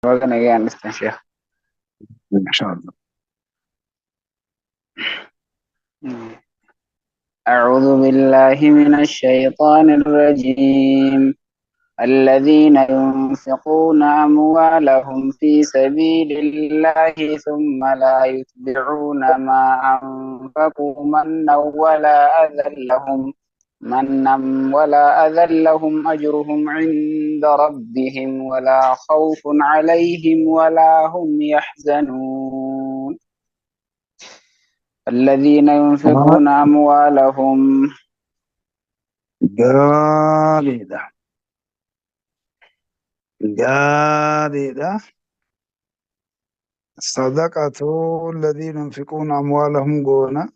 Baga nagaan dhuftan Sheekh. Inshallah. أعوذ بالله من الشيطان الرجيم. الذين ينفقون أموالهم في سبيل الله ثم لا يتبعون ما أنفقوا منا ولا أذى لهم منا ولا أذى لهم أجرهم عند ربهم ولا خوف عليهم ولا هم يحزنون. الذين ينفقون أموالهم Gaariidha. Gaariidha. Sadaqatu alladhiina yunfiquuna amwaalahum goona.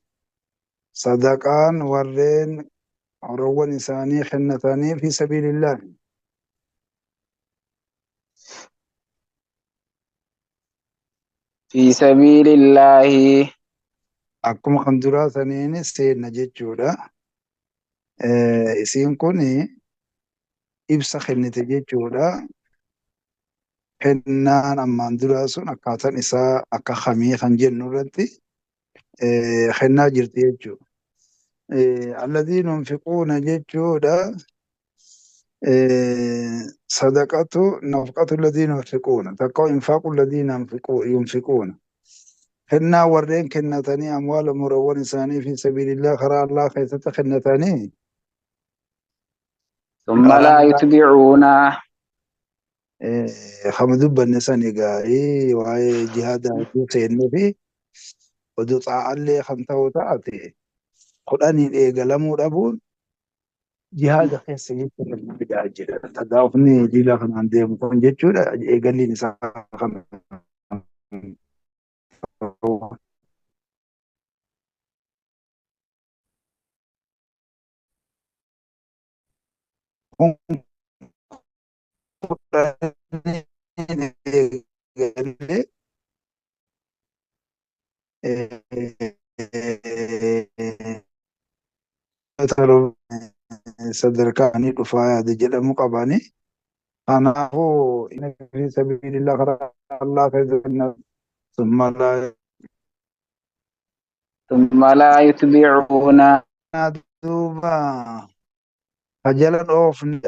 Sadaqaan warreen horiiwwan isaanii kennatanii fi sabiilillah. في سبيل الله. Akkuma kan duraa saniin seenna jechuudha. Isiin kun ibsa kennite jechuudha. Kennaan ammaan duraa sun akkaataan isaa akka kamii kan jennu irratti kennaa jirti jechuudha. Alladhiina yunfiquuna jechuudha. Sadaqatu nafqatu alladhiina yunfiquuna takka infaaqu alladhiina yunfiquuna. Kennaa warreen kennatanii amwaala horiiwwan isaanii fi sabiilillah karaa Allah keessatti kennatanii ثم لا يتبعون kama dubbanne sani gaarii waa'ee jihaadaa hedduu seennee fi oduu xaa'allee kan ta'u taate kudhaniin eegalamuu dhabuun jihaada keessa jechuudha fidaa jedha. Tadaa'ufni diila kanaan deemu kun jechuudha eegalliin isaa kana. Kun kudhaniin eegalee sadarkaanii dhufaa yaada jedhamu qabani. Kanaafuu inni fi sabiilillah karaa Allah keessa summa laa ثم لا يتبعون duuba hajalan oofne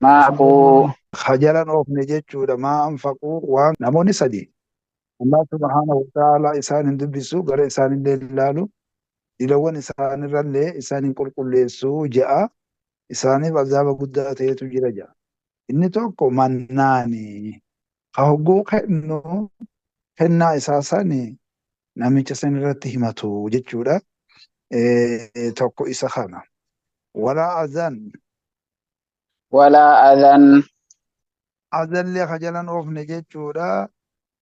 ما أنفقوا hajalan oofne jechuudha. Maa anfaquu waan namoonni sadi Allah subhaanahu wa ta'ala isaan hin dubbisu gara isaanillee ilaalu dilawwan isaanirrallee isaan hin qulqulleessu je'a isaaniif azaaba guddaa ta'etu jira je'a. Inni tokko mannaani ka hogguu kennu kennaa isaa sani namicha san irratti himatu jechuudha. Tokko isa kana. Walaa azan ولا أذى azallee kajalan oofne jechuudha.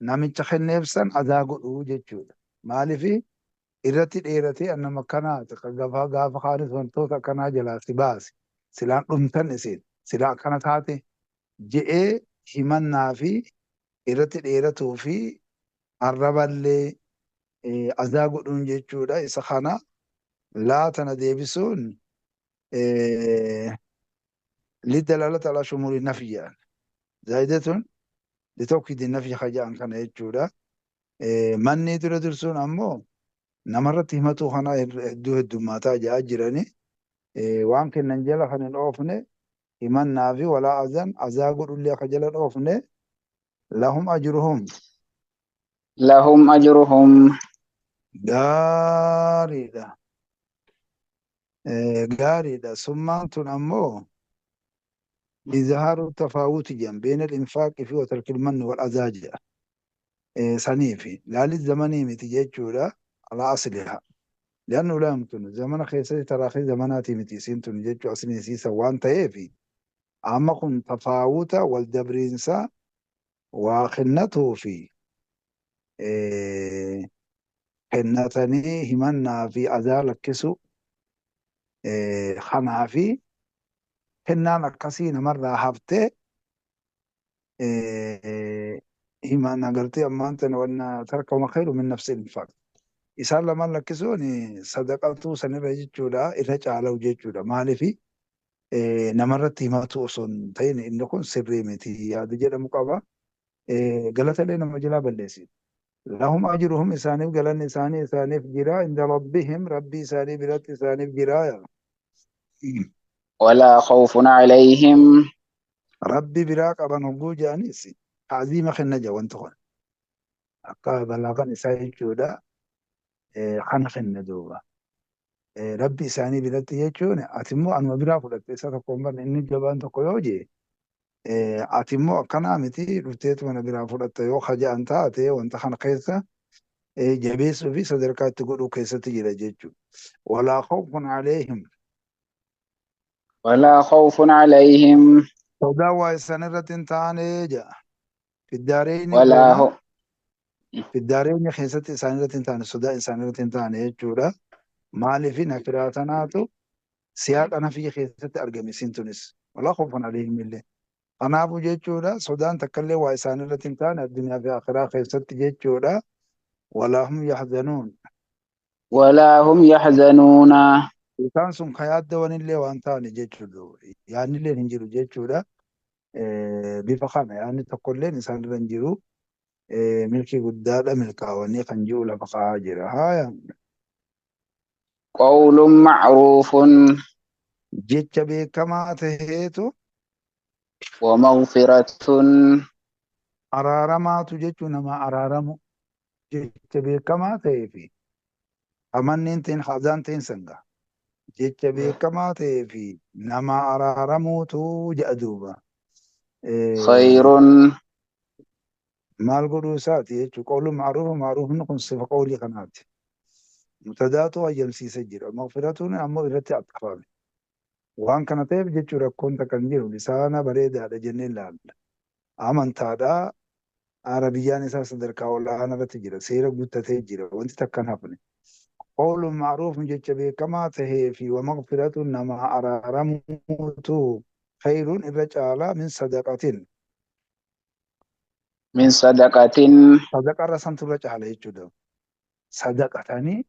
Namicha kenneef san azaa godhuu jechuudha. Maaliif irratti dheeratee annama akkanaa gaafa gaafa kaanis wantoota akkanaa jalaa si baase silaan dhumtan isin silaa akkana taate je'ee himannaa fi irratti dheeratuu fi arraballee azaa godhuun jechuudha. Isa kana laa tana deebisuun lidalalata alaa shumuuri nafi jedhan. Zaayidatun litawkiidi nafi haja'an kana jechuudha. Manni dura dursuun ammoo namarratti himatuu kana hedduu heddummaataa ja'aa jirani. Waan kennan jala kan hin oofne himannaa fi walaa azan azaa godhullee akka jala hin oofne lahum ajruhum لهم أجرهم gaariidha. Gaariidha. Summaan tun ammoo izhaaru tafaawuti jedhan beena al-infaaqi fi wa tarkil manni wal azaa jedha. Saniifi laalli zamanii miti jechuudha alaa asliha. لأنه لا يمكن زمن خيسة تراخي زماناتي متي سنتون جيتشو أسني سيسا وان تيفي أما كن تفاوت والدبرينسا وخنته في خنتني همنا في أذال كسو خنا في خنان كسين مرة هفته همنا قلتي أما أنت وأن تركهم خير من نفس الإنفاق. Isaan lamaan lakkisuun sadaqatuu sanirra jechuudha irra caalau jechuudha. Maaliif namarratti himatu osoo hin ta'in inni kun sirrii miti yaada jedhamu qaba. Galata illee nama jalaa balleessiti. Lahum ajruhum isaaniif galanni isaanii isaaniif jira inda rabbihim rabbii isaanii biratti isaaniif jira. ولا خوف عليهم Rabbi biraa qaban hogguu jedhanis ta'ziima kenna jedha wanti kun. Akka balaaqan isaa jechuudha kana kenna duuba. Rabbi isaanii biratti jechuun ati immoo anuma biraa fudhatte isa tokko hin barne inni jabaan tokko yoo jee ati immoo akkanaa miti dhufteetu mana biraa fudhatta yoo kaja'an taate wanta kana keessa jabeessuu fi sadarkaa itti godhuu keessatti jira jechuudha. Walaa khawfun alayhim ولا خوف عليهم sodaa waa isaan irratti hin taane jedha. Fiddaareenyi ولا goona هم fiddaareenyi keessatti isaan irratti hin taane sodaa isaan irratti hin taane jechuudha. Maaliif nakiraa tanaatu siyaaqa nafii keessatti argame isiin tunis. Walaa khawfun alayhim illee. Kanaafuu jechuudha sodaan takkallee waa isaan irratti hin taane addunyaa fi akhiraa keessatti jechuudha. Walaa hum yahzanuun. ولا هم يحزنون Isaan sun kan yaaddawanillee waan taane jechuudha. Yaadnillee hin jiru jechuudha. Bifa kana yaadni tokkolleen isaan irra hin jiru. Milkii guddaadha milkaa'anii kan jiru lafa kaa'aa jira. Haaya قول معروف jecha beekamaa taheetu ومغفرة araaramaatu jechuun nama araaramu jecha beekamaa ta'ee fi amanneen ta'in haadaan ta'in sangaa jecha beekamaa ta'ee fi nama araaramuutu jedha duuba. خير Maal godhuu isaati jechuun qawluun ma'ruufa ma'ruufni kun sifa qawlii kanaati. Mubtadaatu hayyamsiisee jira. Maghfiratuun ammoo irratti axxafame. Waan kana ta'eef jechuun rakkoon takka hin jiru. Lisaana bareedaadha jennee ilaalla. Amantaadha. Arabiyyaan isaa sadarkaa olaanaa irratti jira. Seera guuttatee jira. Wanti takka hin hafne. Qawluun ma'ruufni jecha beekamaa tahee fi wamaghfiratuun nama araaramuutu khayrun irra caalaa min sadaqatin. من صدقة Sadaqa irra santu irra caala jechuudha. Sadaqatanii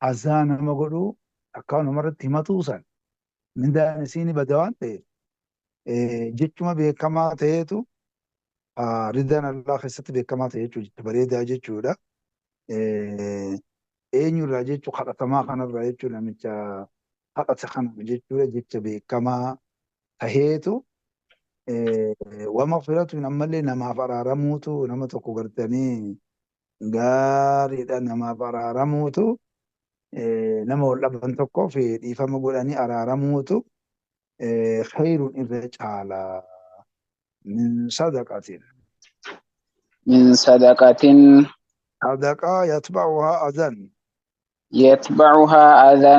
azaa nama godhuu akka namarratti himatuu san mindaan isiin bada waan ta'eef jechuma beekamaa ta'eetu ridaan Allah keessatti beekamaa ta'e jechuudha bareedaa jechuudha. Eenyurraa jechuu kadhatamaa kanarraa jechuu namicha kadhate kana jechuudha jecha beekamaa taheetu wamaghfiratuun ammallee namaaf araaramuutu nama tokko gartanii gaariidha namaaf araaramuutu nama wal dhaban tokkoof dhiifama godhanii araaramuutu khayrun irra caala min sadaqatin. من صدقة Sadaqaa yatba'uhaa adhan يتبعها أذى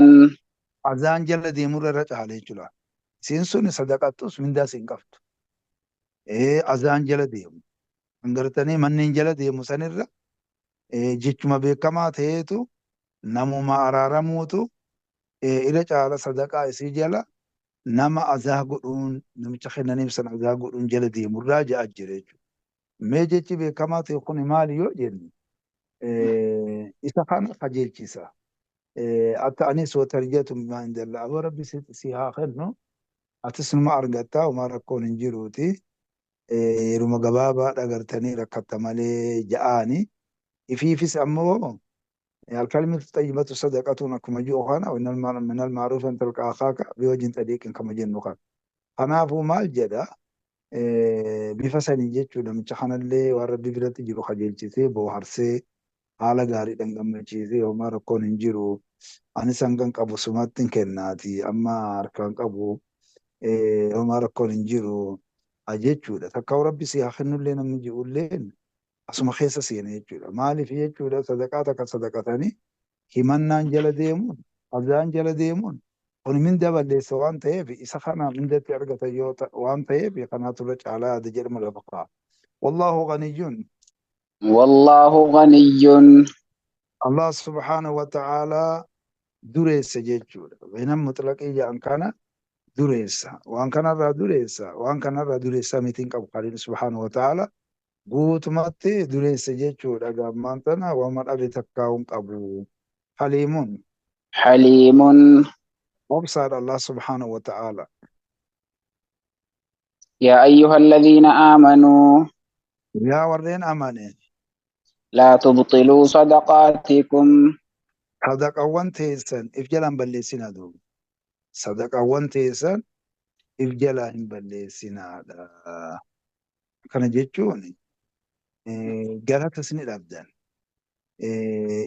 azaan jala deemurra irra caala jechuudha. Isiin sun sadaqattus mindaas hin qabdu. Azaan jala deemu. Gartanii manneen jala deemu sanirra jechuma beekamaa ta'eetu namuma araaramuutu irra caala sadaqaa isii jala nama azaa godhuun namicha kennaniif sana azaa godhuun jala deemurraa ja'a jira jechuudha. Mee jechi beekamaa ta'e kun maali yoo jenne isa kana qajeelchisa. Akka anis watarjatu bimaa indalla aboo rabbi si haa kennu atis numa argattaa homaa rakkoon hin jiruuti. Yeruma gabaabaa dhagartanii rakkatta malee ja'aani. Ifiifis ammoo الكلمة الطيبة صدقة akkuma jiru kana ومن المعروف أن تلقى أخاك بوجه طليق kama jennu kana. Kanaafuu maal jedha bifa sanii jechuudha namicha kanallee waan rabbi biratti jiru qajeelchisee booharsee haala gaariidhaan gammachiisee homaa rakkoon hin jiru. Anis hangan qabu sumatti hin kennaati amma harkaan qabu homaa rakkoon hin jiru jechuudha. Takka rabbi si haa kennullee namni jiruulleen asuma keessa seena jechuudha. Maaliif jechuudha sadaqaa takka sadaqatanii himannaan jala deemuun azaan jala deemuun kun minda balleessa waan ta'eef isa kana mindatti argatan yoo waan ta'eef kanaatu irra caalaa yaada jedhamu lafa kaa'a. Wallaahu ghaniyyun. والله غني Allah subhaanahu wa ta'aalaa dureessa jechuudha. Ghinan mutlaqii jedhan kana dureessa. Waan kanarraa dureessa. Waan kanarraa dureessaa miti hin qabu Khaliin subhaanahu wa ta'aalaa. Guutumatti dureessa jechuudha. Gammaan tana waan dhabe takkaa hin qabu. Haliimuun حليم obsaadha Allah subhaanahu wa ta'aalaa. يا أيها الذين آمنوا Yaa warreen amane. لا تبطلوا صدقاتكم. Sadaqawwan teessan if jalaan balleessinaa duuba. Sadaqawwan teessan if jalaa hin balleessinaadha. Kana jechuun galatas ni dhabdan.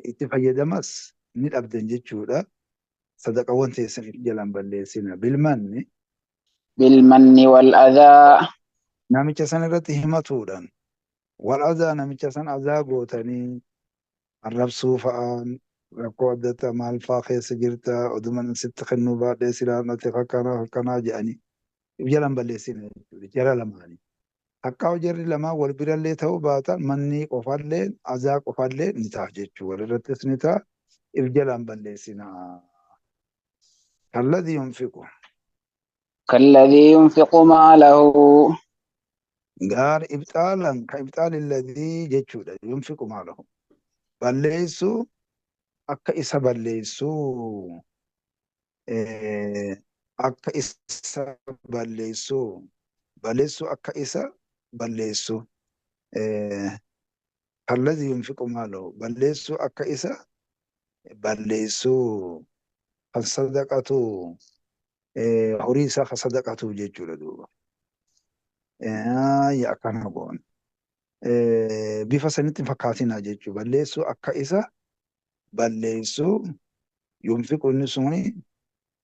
Itti fayyadamas ni dhabdan jechuudha. Sadaqawwan teessan if jalaan balleessinaa. Bilmanni بالمن والأذى. Namicha san irratti himatuudhaan wal azaa namicha san azaa gootanii arrabsuu fa'aan rakkoo adda addaa maal fa'aa keessa jirta oduma sitti kennuu baadhee silaa natti akkanaa akkanaa jedhanii if jalaan balleessina jechuudha jara lamaanii. Akka jarri lamaan wal birallee ta'uu baatan manni qofallee azaa qofallee ni ta'a jechuudha. Walirrattis ni ta'a if jalaan balleessina. Kalladhi yunfiqu. كالذي ينفق ماله. Gaar ibxaalan ka ibxaali alladhii jechuudha. Yunfiqu maalahu. Balleessuu akka isa balleessuu akka isa balleessuu balleessuu akka isa balleessuu kalladhi yunfiqu maalahu balleessuu akka isa balleessuu kan sadaqatu horii isaa kan sadaqatu jechuudha duuba. Yaa akkana goon. Bifa sanitti hin fakkaatinaa jechuudha. Balleessuu akka isa balleessuu yunfiqu inni suni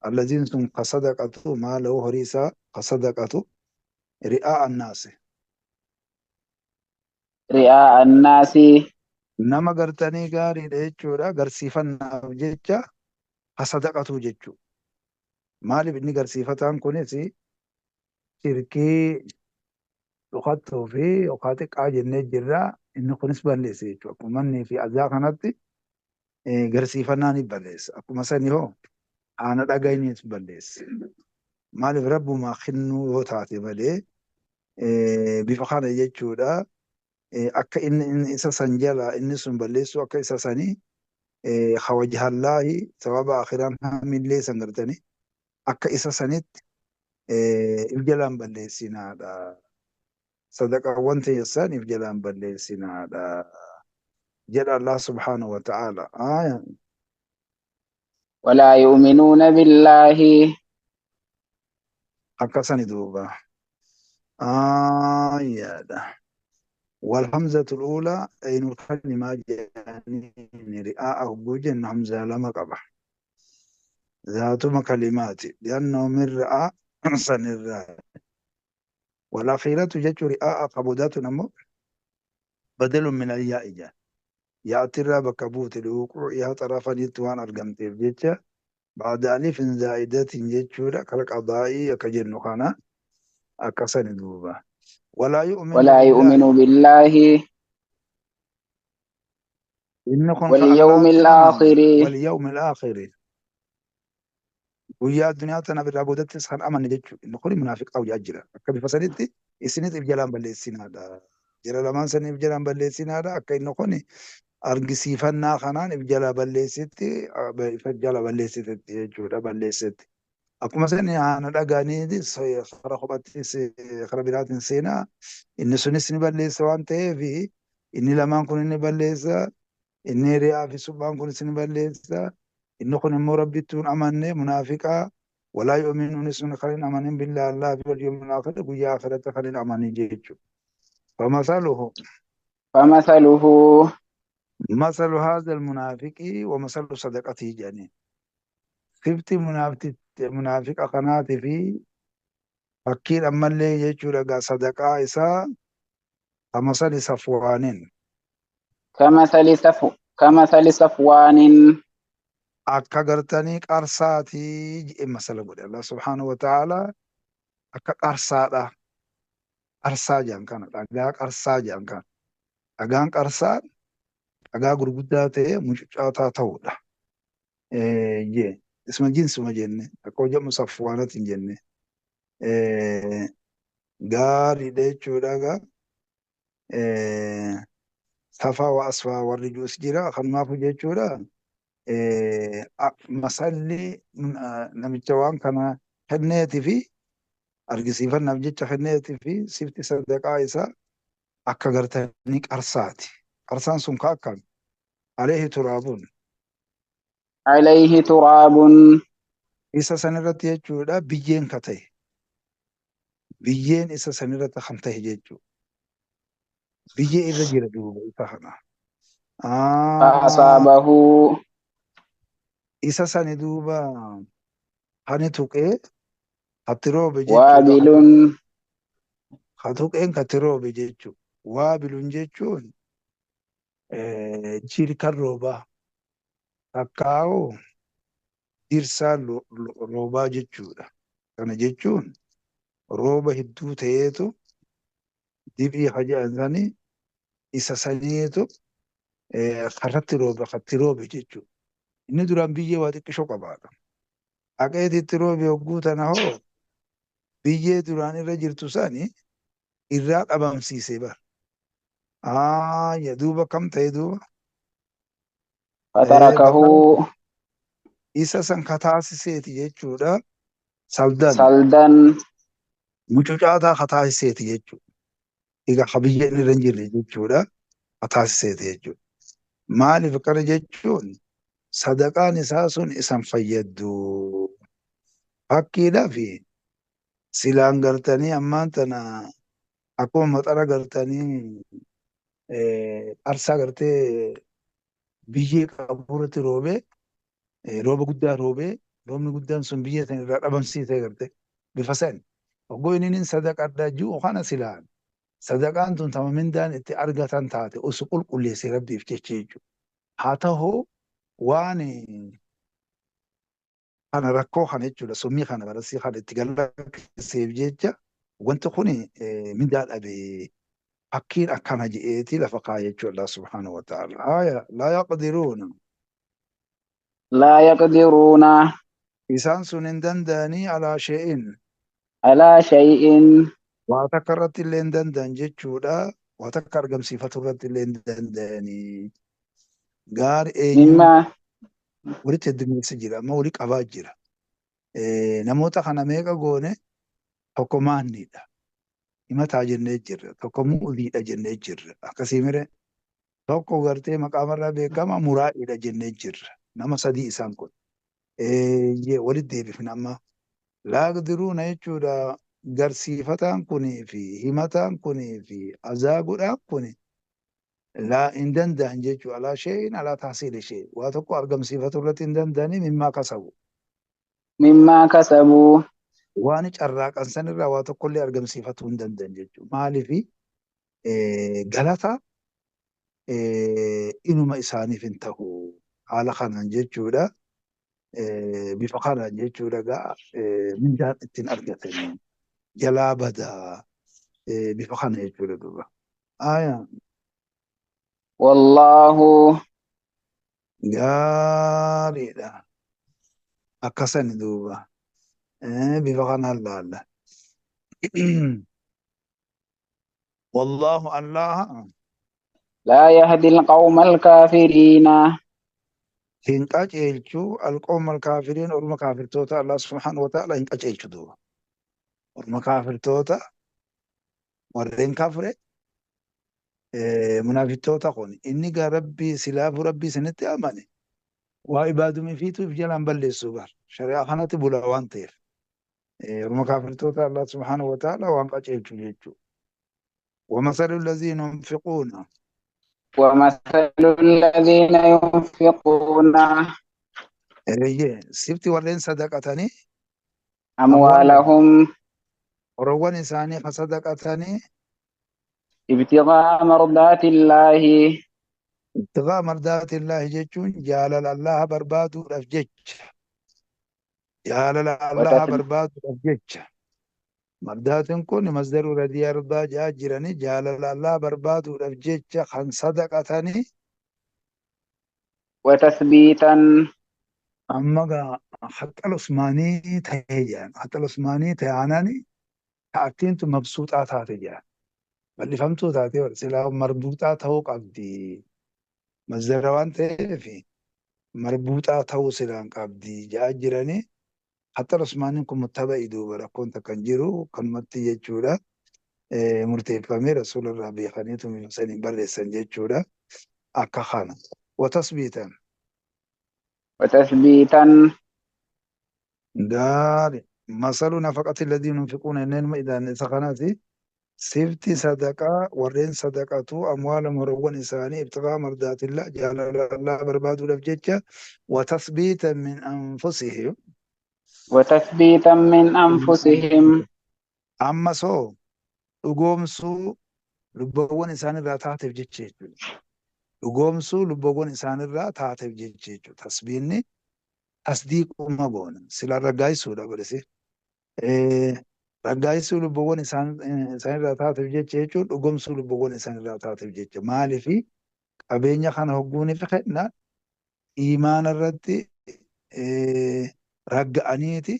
allaziin sun ka sadaqatu maalahu horii isaa ka sadaqatu ri'aa annaasi. رئاء الناس. Nama gartanii gaariidha jechuudha. Garsiifannaaf jecha ka sadaqatu jechuudha. Maaliif inni garsiifataan kunis shirkii dhukattuu fi yookaan xiqqaa jennee jirra. Inni kunis balleessa jechuudha. Akkuma mannii fi azaa kanatti garsiifannaa ni balleessa. Akkuma sani hoo aana dhaga'iniis balleessa. Maaliif rabbumaa kennuu yoo taate malee bifa kana jechuudha. Akka inni isa san jala inni sun balleessu akka isa sanii hawajahallaahi sababa akhiraan hamillee san gartanii akka isa sanitti if jalaan balleessinaadha. Sadaqaawwan teessan if jalaan balleessinaadha. Jedha Allah subhaanahu wa ta'ala. Aya. ولا يؤمنون بالله. Akka sani duuba. Ayaadha. والهمزة الأولى عين الكلمة جانين رئاء جن همزة لما قبح ذاتما كلمات لأنه من رئاء سن الراء والأخيرة جت رئاء قبودات نمو بدل من الياء جا يأتي الراء بكبوت لوقوعها طرفا يتوان أرقمتيف جت بعد ألف زائدة جت كالقضاء كجن خانا أكسن دوبا ولا يؤمن ولا بالله يؤمن بالله إن كن واليوم كالله أمن الآخر. واليوم الآخر guyyaa addunyaa tana irraa boodattis kan amanne jechuudha. Inni kuni munaafiqaa hojii jira. Akka bifa sanitti isinis if jalaan balleessinaadha. Jara lamaan sanii if jalaan balleessinaadha. Akka inni kuni argisiifannaa kanaan if jalaa balleessitti if jala balleessitetti jechuudha balleessetti. Akkuma sani haana dhagaaniitis kara kophattis kara biraatiin seenaa inni sunis ni balleessa waan ta'eef inni lamaan kun ni balleessa inni ri'aa fi suphaan kunis ni balleessa. Inni kun immoo rabbittuu hin amanne munaafiqaa walaa yu'minuuni sun kan hin amanin billaa allaa fi wal yawmil aakhir guyyaa akhiratti kan hin amanin jechuudha. فمثله فمثله مثل هذا المنافق ومثل صدقته جانين sifti munaafiqa kanaatii fi fakkiin ammallee jechuudha gaa sadaqaa isaa kamasali safwaanin كمثل صفوان. Akka gartanii qarsaatii jedhe masala godhe Allah subhaanahu wa ta'ala akka qarsaadha. Qarsaa jedhan kana dhagaa qarsaa jedhan kana dhagaan qarsaa dhagaa gurguddaa ta'ee mucucaataa ta'udha. Jee isma jinsuma jenne akka hojjamu safwaanatti hin jenne gaariidha jechuudha gaa safaa wa asfaa warri juus jira kanumaafu jechuudha. Masalli namicha waan kana kenneetii fi argisiifannaaf jecha kenneetii fi sifti sadaqaa isaa Akka gartanii qarsaati. Qarsaan sun ka akkam? Alayhi turaabun. عليه تراب. Isa sanirratti jechuudha biyyeen ka ta'e. Biyyeen isa sanirratti kan ta'e jechuudha. Biyyee irra jira duuba isa kana. فأصابه. Isa sani duuba hani tuqee hatti roobe jechuudha. وابل. Ha tuqeen katti roobe jechuudha. Waabilun jechuun jirkan roobaa takkaa'oo dirsaa roobaa jechuudha. Kana jechuun rooba hedduu ta'eetu dibii haja'an sanii isa saniitu karratti roobe katti roobe jechuudha. Inni duraan biyyee waa xiqqishoo qabaata. Haqeetitti roobe hogguu tana hoo biyyee duraan irra jirtu sani irraa dhabamsiise bara. Yaa duuba kam ta'e duuba? فتركه. Isa san kataasiseeti jechuudha. Saldan. صلدا. Mucucaataa kataasiseeti jechuudha. Egaa ka biyyeen irra hin jirre jechuudha. Kataasiseeti jechuudha. Maaliif akkana jechuun sadaqaan isaa sun isan fayyaddu. Fakkiidhaaf silaan gartanii ammaan tana akkuma maxara gartanii qarsaa gartee biyyee qabu irratti roobee rooba guddaa roobee roobni guddaan sun biyyee sana irraa dhabamsiisee garte bifa san. Hoggoo inni sadaqadhaa jiru kana silaan sadaqaan tun tama mindaan itti argatan taate osoo qulqulleessee rabbiif jecha jechuudha. Haa ta'u waan kana rakkoo kana jechuudha summii kana barasii kana itti galakkiseef jecha wanti kun mindaa dhabee fakkiin akkana je'eeti lafa kaa'e jechuudha Allah subhaanahu wa ta'ala. Aya laa yaqdiruuna. لا يقدرون. Isaan sun hin danda'anii alaa shee'in. على شيء. Waa takka irratti illee hin danda'an jechuudha. Waa takka argamsiifatu irratti illee hin danda'anii. Gaari eenyuun مما walitti heddummeessa jira amma walii qabaa jira. Namoota kana meeqa goone tokko maanniidha. Himataa jennee jirra. Tokko mu'uliidha jennee jirra. Akkasii mire tokko gartee maqaamarraa beekama muraa'iidha jennee jirra. Nama sadii isaan kun. Walitti deebifna amma. Laaqdiruuna jechuudha garsiifataan kunii fi himataan kunii fi azaaguudhaan kuni laa hin danda'an jechuudha. Alaa shee'in alaa taasiili shee. Waa tokko argamsiifatu irratti hin danda'anii mimmaa kasabu. مما كسبوا. Waan carraaqan sanirraa waa tokkollee argamsiifatuu hin danda'an jechuudha. Maaliifi galata inuma isaaniif hin ta'u haala kanaan jechuudha. Bifa kanaan jechuudha gaa mindaan ittiin argatanii jalaa badaa bifa kana jechuudha duuba. Aya والله gaariidha. Akkasani duuba. Bifa kanaan laalla. Wallaahu Allah لا يهدي القوم الكافرين. Hin qajeelchu alqooma alkaafiriin orma kaafirtoota Allah subhaanahu wa ta'ala hin qajeelchu duuba. Orma kaafirtoota warreen kafre munaafiqtoota kun inni gaa rabbii silaafuu rabbii isinitti amane waa ibaadumii fiituuf jalaan balleessu bar shari'aa kanatti bula waan ta'eef. Orma kaafirtoota Allah subhaanahu wa ta'ala waan qajeelchu jechuudha. ومثل الذين ينفقون ومثل الذين ينفقون Sifti warreen sadaqatanii أموالهم horiiwwan isaanii ka sadaqatanii ابتغاء مرضات الله ibtigaa mardaatillaahi jechuun jaalala Allaha barbaaduudhaaf jecha jaalala Allaha وتث- barbaaduudhaaf jecha mardaatiin kun masdaru radiya ardaa jaa jiranii jaalala Allaha barbaaduudhaaf jecha kan sadaqatanii وتثبيتا amma gaa haxal Usmaanii ta'ee jedhan haxal Usmaanii ta'anani ta'attiin tun mabsuuxaa taate jedhan bal'ifamtuu taate silaa marbuuxaa ta'uu qabdi masdara waan ta'eef marbuuxaa ta'uu silaan qabdi jaa jiranii haxal Usmaaniin kun muttaba'i duuba rakkoon takka hin jiru kanumatti jechuudha. Murteeffamee rasuula irraa beekaniitu bifa saniin barreessan jechuudha. Akka kana. Watasbiitan. وتثبيتا. Gaari. Masalu nafaqati alladhiina yunfiquuna inneen idaan isa kanaati. Sifti sadaqaa warreen sadaqatu amwaala horiiwwan isaanii ibtigaa mardaatillah jaalala Allah barbaaduudhaaf jecha watasbiitan min anfusihim. وتثبيتا من أنفسهم. Ammas hoo dhugoomsuu lubbuuwwan isaanirraa taateef jecha jechuudha. Dhugoomsuu lubbuuwwan isaanirraa taateef jecha jechuudha. Tasbiinni tasdiiquma goona. Sila raggaayisuudha godhese. Raggaayisuu lubbuuwwan isaanirraa taateef jecha jechuun dhugoomsuu lubbuuwwan isaanirraa taateef jecha. Maaliifi qabeenya kana hogguuniif kenna imaana irratti ragga'aniiti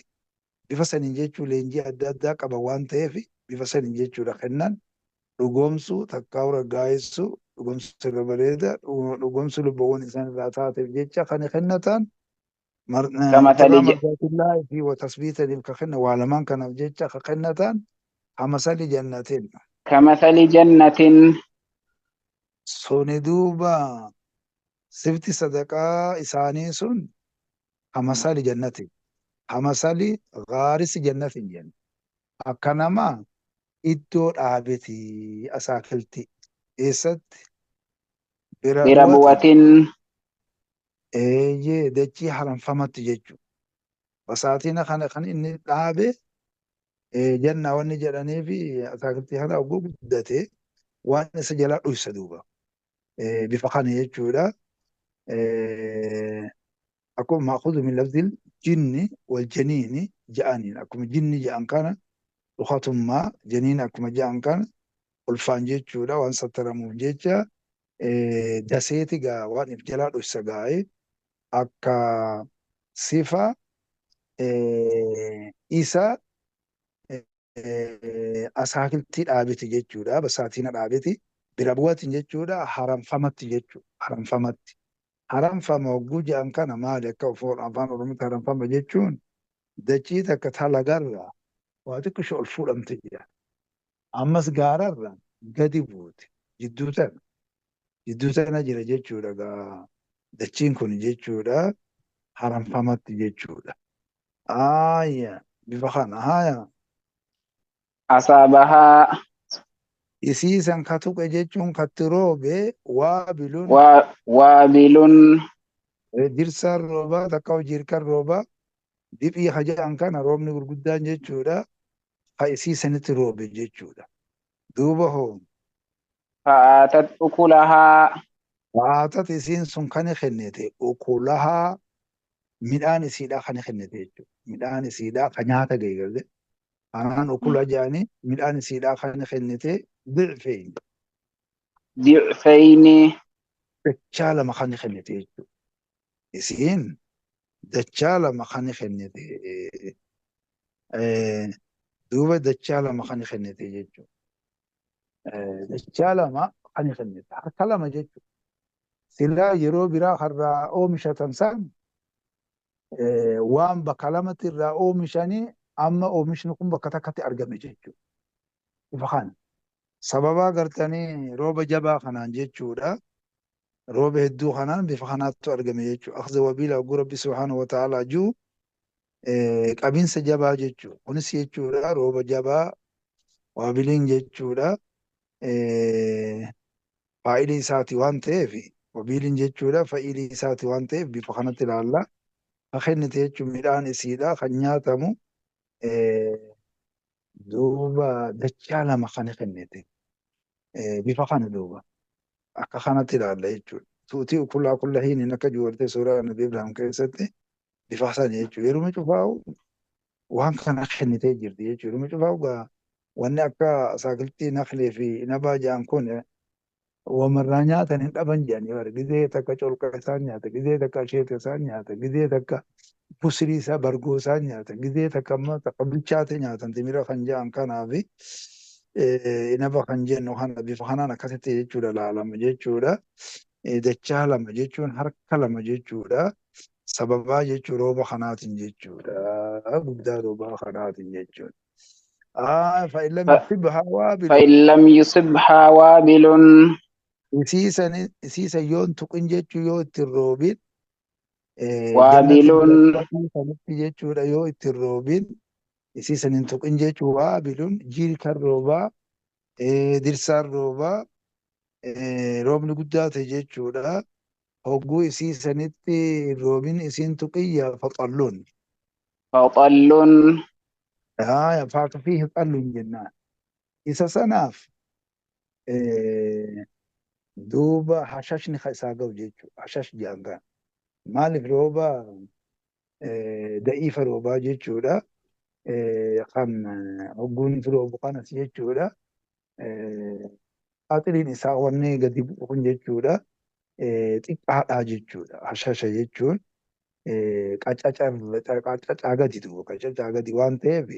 bifa saniin jechuu leenjii adda addaa qaba waan ta'eef bifa saniin jechuudha kennan dhugoomsuu takkaa'u raggaayessuu dhugoomsuu irra bareeda dhugoomsuu lubbuuwwan isaanirraa taateef jecha kan kennatan كمثل ibtigaa mardaatillaahi fi watasbiitaniif ka kenna waa lamaan kanaaf jecha ka kennatan kamasali jannatin. كمثل جنة. Suni duuba sifti sadaqaa isaanii sun kamasali jannatin kamasali gaarisi jannatin jenna. Akka nama iddoo dhaabeti asaakilti eessatti bira bu'atin بربوة. Eeyyee dachii haramfamatti jechuudha. Basaatina kana kan inni dhaabe janna wanni jedhanii fi asaakiltii kana oguu guddate waan isa jalaa dhuysa duuba. Bifa kana jechuudha. Akkuma maakudu min lafzil jinni wal janiini ja'aniin akkuma jinni ja'an kana dhukatummaa janiin akkuma ja'an kana ulfaan jechuudha waan sattaramuuf jecha daseeti gaa waan if jalaa dhuysa gaa'e akka sifa isa asaakiltii dhaabeti jechuudha. Basaatina dhaabeti. Bira bu'atin jechuudha. Haramfamatti jechuudha. Haramfamatti. Haramfama hogguu jedhan kana maali akka afaan Oromootti haramfama jechuun dachii takka talagarraa waa xiqqisho ol fuudhamte jira. Ammas gaararraa gadi buute. Jidduu tana. Jidduu tana jira jechuudha gaa dachiin kun jechuudha. Haramfamatti jechuudha. Aayya bifa kana haaya. أصابها Isiisan ka tuqe jechuun katti roobe waabilun وابل. Dirsaan roobaa takka jirkan roobaa diphii hajaan kana roobni gurguddaan jechuudha. Ha isiisanitti roobe jechuudha. Duuba hoo فآتت أكلها. Haatati isiin sun kan kennite ukulahaa midhaan isiidhaa kan kennite jechuudha. Midhaan isiidhaa ka nyaata ga'e galte. Kanaan ukula jedhanii midhaan isiidhaa kan kennite di'feen ضعفين. Dachaa lama kan kennite jechuudha. Isiin dachaa lama kan kennite duuba dachaa lama kan kennite jechuudha. Dachaa lama kan kennite harka lama jechuudha. Silaa yeroo biraa har'aa oomishatan san waan bakka lamatti irraa oomishanii amma oomishni kun bakka takkatti argame jechuudha. Ifa kana. Sababa gartanii rooba jabaa kanaan jechuudha. Rooba hedduu kanaan bifa kanaatu argame jechuudha. Akhza wabiila hogguu Rabbi subhaanahu wa ta'aalaa jiru qabinsa jabaa jechuudha. Kunis jechuudha rooba jabaa waabiliin jechuudha. Faa'ilii isaati waan ta'eef wabiiliin jechuudha faa'ilii isaati waan ta'eef bifa kanatti ilaalla. Ka kennite jechuun midhaan isiidha kan nyaatamu duuba dachaa lama kan kennite bifa kana duuba akka kanatti ilaalla jechuudha. Tuutii kullaa kulla hiiniin akka jiru suuraa Nabi Ibrahim keessatti bifa sana jechuudha. Yeroo cufaa'u waan kana kennitee jirti jechuudha. Yeroo cufaa'u gaa wanni akka saakiltii naqlee fi inabaa jedhan kun wamarraa nyaatan hin dhaban jedhanii bara gizee takka colqa isaan nyaata gizee takka asheeta isaan nyaata gizee takka busirii isaa bargoo isaan nyaata gizee takka ammoo takka bilchaate nyaatan timira kan jedhan kanaafi inaba kan jennu kana bifa kanaan akkasitti jechuudha laalama jechuudha. Dachaa lama jechuun harka lama jechuudha. Sababaa jechuun rooba kanaatiin jechuudha. Guddaa roobaa kanaatiin jechuudha. Fa'in lam ف- yusibhaa waabilun. فإن لم يصبها وابل. Isiisan yoon tuqin jechuu yoo itti hin roobin, jannati وابل biratti sanitti jechuudha yoo itti hin roobin isiisan hin tuqin jechuu waabilun jiilkan roobaa, dirsaan roobaa, roobni guddaa ta'e jechuudha. Hogguu isii sanitti roobin isiin tuqiyya faxalluun. فطل. Faakfii xalluun jennaan. Isa sanaaf duuba hashashni isaa ga'u jechuudha. Hashash jedhan kana. Maaliif rooba da'iifa roobaa jechuudha. Kan hogguun roobu kanas jechuudha. Axiriin isaa wanni gadi bu'u kun jechuudha. Xiqqaadhaa jechuudha. Hashasha jechuun qacacaa gadi duuba qacacaa gadi waan ta'eef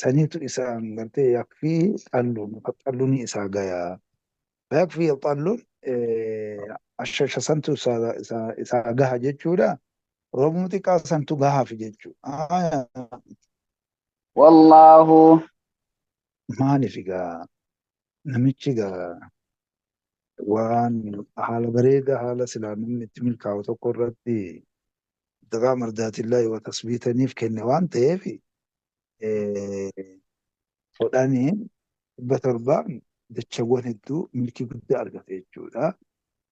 saniitu isaan gartee yakfii xalluun xalluun isaa gayaa. Yakfii xalluun hashasha santu isaa gaha jechuudha. Roobni xiqqaa santu gahaaf jechuudha. والله Maaliif egaa namichi egaa waan haala bareedaa haala silaa namni itti milkaa'u tokko irratti ibtigaa mardaatillaahi wa tasbiitaniif kenne waan ta'eef fudhanii 700 dachawwan hedduu milkii guddaa argate jechuudha.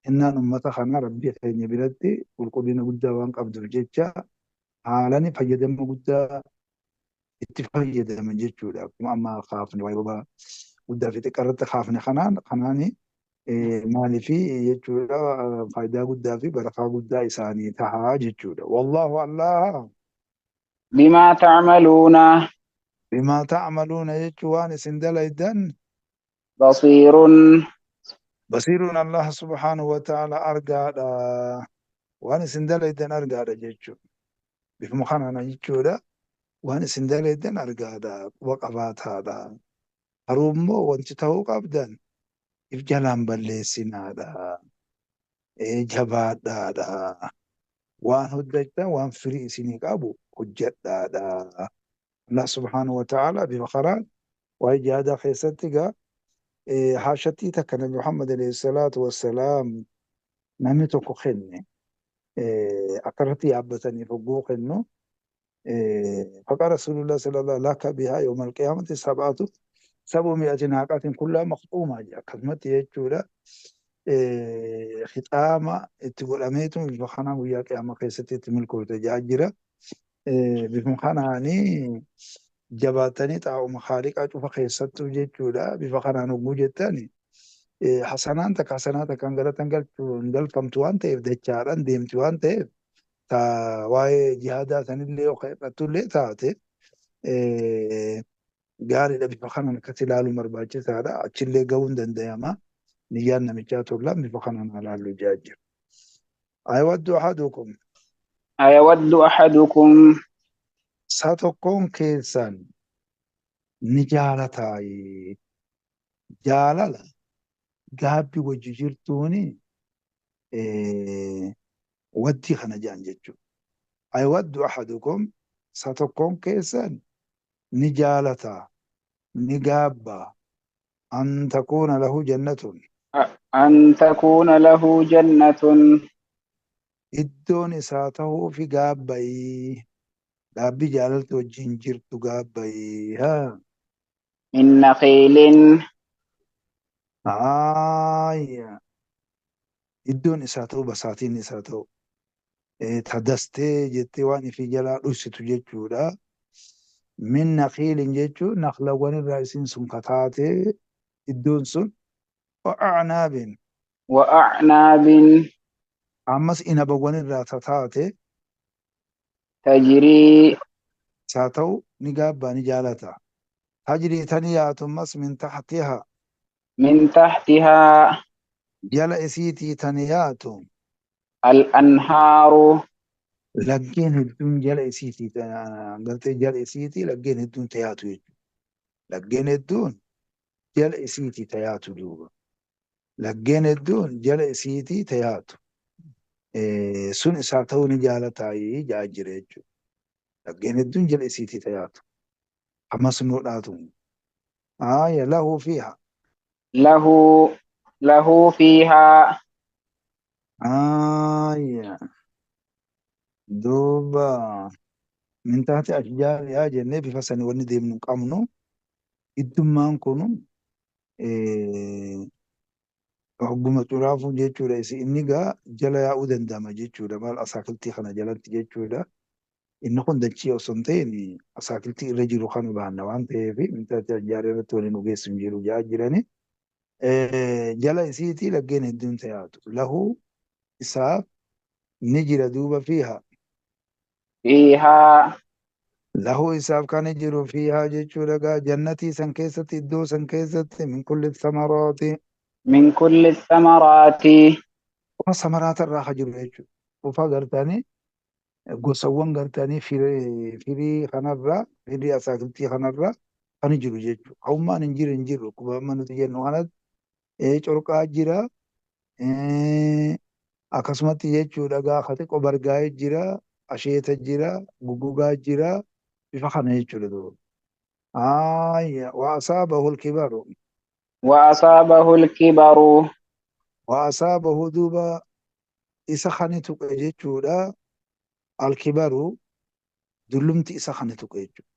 Innaan uummata kanaa rabbii keenya biratti qulqullina guddaa waan qabduuf jecha haalani fayyadama guddaa itti fayyadaman jechuudha. Akkuma amma kaafne waa'ee roobaa guddaa fi xiqqaa irratti kaafne kanaan kanaani maaliifi jechuudha faayidaa guddaa fi barakaa guddaa isaanii tahaa jechuudha. Wallaahu Allah بما تعملون bimaa ta'maluuna jechuun waan isin dalaydan بصير. basiiruun Allah subhaanahu wa ta'ala argaadha. Waan isin dalaydan argaadha jechuudha. Bifuma kanaan jechuudha. Waan isin dalaydan argaadha. Quba qabaataadha. Garuu immoo wanti ta'uu qabdan if jalaan balleessinaadha. Jabaadhaadha. Waan hojjechaa waan firii isinii qabu hojjedhaadha. Allah subhaanahu wa ta'ala bifa karaan waa'ee jihaadaa keessatti egaa haashatii takka Nabi Muhammad alayhi salaatu wassalaam namni tokko kenne akka irratti yaabbataniif hogguu kennu فقال رسول الله صلى الله عليه وسلم لك بها يوم القيامة 700 ناقة كلها مخطومة akkasumatti jechuudha. Khixaama itti godhameetu bifa kanaan guyyaa qiyaamaa keessatti itti milkoofte jaa jira. Bifuma kanaanii jabaatanii xaa'uma haaliqaa cufa keessattuu jechuudha. Bifa kanaan hogguu jettani hasanaan takka hasanaa takkaan galatan galchuu hin galfamtu waan ta'eef dachaadhaan deemti waan ta'eef ta waa'ee jihaadaa sanillee yoo hir'attullee taate gaariidha bifa kanaan akkas ilaaluun barbaachisaadha. Achillee ga'uu hin danda'ama. Niyyaan namichaa tollaan bifa kanaan ilaallu jaa jira. Ayawaddu ahadukum أيود أحدكم Sa tokkoon keessan ni jaalataayi. Jaalala gaabbi wajji jirtuuni waddii kana jedhan jechuudha. Ayawaddu ahadukum sa tokkoon keessan ni jaalataa ni gaabbaa an takuuna lahu jannatun أن تكون له جنة iddoon isaa ta'uufi gaabbayii gaabbii jaalalti wajjin jirtu gaabbayii haa من نخيل haaya iddoon isaa ta'u basaatiin isaa ta'u tadastee jettee waan ifii jalaa dhufsitu jechuudha. Min nakiilin jechuun naklawwan irraa isin sun kataatee iddoon sun wa'acnaabin وأعناب ammas inabawwan irraa tataate تجري isaa ta'u ni gaabbaa ni jaalata. Tajrii tani yaatu ammas min taxtihaa من تحتها jala isiitii tani yaatu الأنهار laggeen hedduun jala isiitii gartee jala isiitii laggeen hedduun tayaatu jechuudha. Laggeen hedduun jala isiitii tayaatu duuba. Laggeen hedduun jala isiitii tayaatu. Sun isaa ta'uu ni jaalataayii jaa jira jechuudha. Laggeen hedduun jala isiitii tayaatu. Masnuudhaatu. Aaya lahu fiiha. Lahu fiihaa. Aaya duuba min taati ashjaarihaa jennee bifa sanii wanni deemnu qabnu iddummaan kun hogguma xuraafuu jechuudha. Isi inni gaa jala yaa'uu danda'ama jechuudha. Maal asaakiltii kana jalatti jechuudha. Inni kun dachii osoo hin ta'in asaakiltii irra jiru kan baanna waan ta'eef min taati ashjaarii irratti waliin ogeessu hin jiru jaa jirani. Jala isiitii laggeen hedduun tayaatu. Lahu isaaf ni jira duuba fiiha. Fiihaa. Lahu isaaf kan jiru fiihaa jechuudha gaa jannatii san keessatti iddoo san keessatti min kulli samaraati. Min kulli samaraati. Kuma samaraata irraa ka jiru jechuudha. Ufa gartanii gosawwan gartanii firii kanarraa firii asaakiltii kanarraa kan jiru jechuudha. Hawmaan hin jiru hin jiru akkuma amma nuti jennu kanatti corqaa jira. Akkasumatti jechuudha gaa xiqqoo bargaa'ee jira, asheeta jira, guggugaa jira, bifa kana jechuudha duuba. Aayya wa asaabahu alkibaru. Wa asaabahu alkibaru. Wa asaabahu duuba isa kani tuqe jechuudha. Alkibaru dullumti isa kani tuqe jechuudha.